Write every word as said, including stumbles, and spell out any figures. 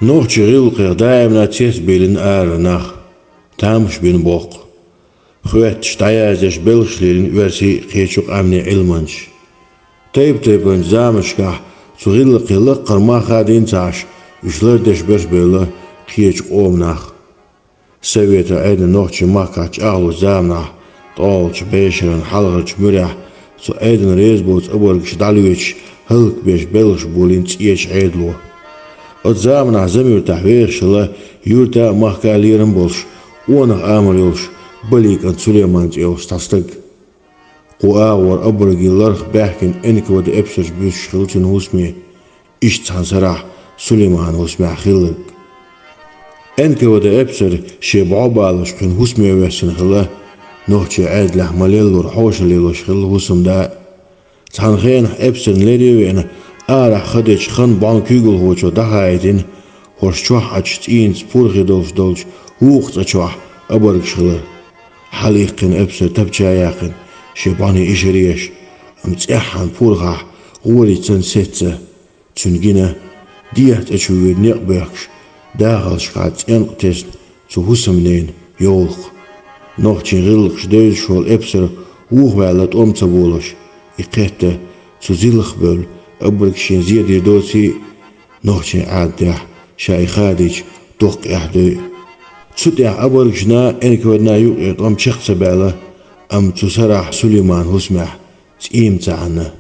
Нохчийн гӀиллакхех даимна цецбийлина арара нах, тамаш бина боккха. Хоьттуш дӀаяздеш белхаш лелийна оьрсийн а, кхечу къаьмнийн Ӏилманчаш. Тайп-тайпанчу заманашкахь цу гӀиллакхе лаккхара мах а дина ца Ӏаш, уьш лардеш берш бевлла кхечу къоман нах. Советан Ӏедал нохчийн махкахь чӀагӀлучу заманахь, ткъолгӀачу бӀешеран хьалхарчу муьрехь цу Ӏедална реза боцу обаргаш дӀалоьцуш, хӀаллакбеш белхаш болийна цӀечу Ӏедало. Оцу заманахь Заммуьртахь вехаш хилла юьртан а, махкан а лерам болуш, къонах амар йолуш, Баликан Сулайман цӀе йолуш цхьа стаг. Кху агӀор обаргийн ларх баьхкина Н К В Д эпсарш буьсуш хилла цуьнан хӀусаме, иштта цхьана сарахь Сулайман хӀусамехь хилларг. Н К В Д эпсар шен бӀо балош кхуьнан хӀусаме воьссина хилла, нохчийн Ӏедалехь ма-леллара хьошалла лелош хилла хӀусамда а. Цхьана хенахь эпсарна лере а веана, арахь ха дечу хан бӀон куьйгалхочо дӀахаийтина, хӀорш чохь Ӏачу цӀийнца пурхе долуш долчу вукху цӀа чохь обаргаш хилар. Хьалаиккхина эпсар тапча а яьккхина, шен бӀоне ишар еш, амма цӀеххьана пурхахь гӀорийца санна сецна. Цуьнан гина, дехьа цӀа чу вийр некъ боьхкуш, дахаршкахь цӀенкъа тесна цу хӀусамненан йовлакх. Нохчийн гӀиллакхаш девзаш волу эпсар вухаваьлла тӀом ца болуш, и кхетта, цу зилах бевлла обарг шен зен дийр доций а, нохчийн Ӏадатехь ша и хадийча доккха эхь дой. Цу тӀехь обаргашна, Н К В Д-на юкъара тӀом чекх ца баьлла, амма цу сарахь Сулайман хӀусамехь цӀийма ца Ӏанна,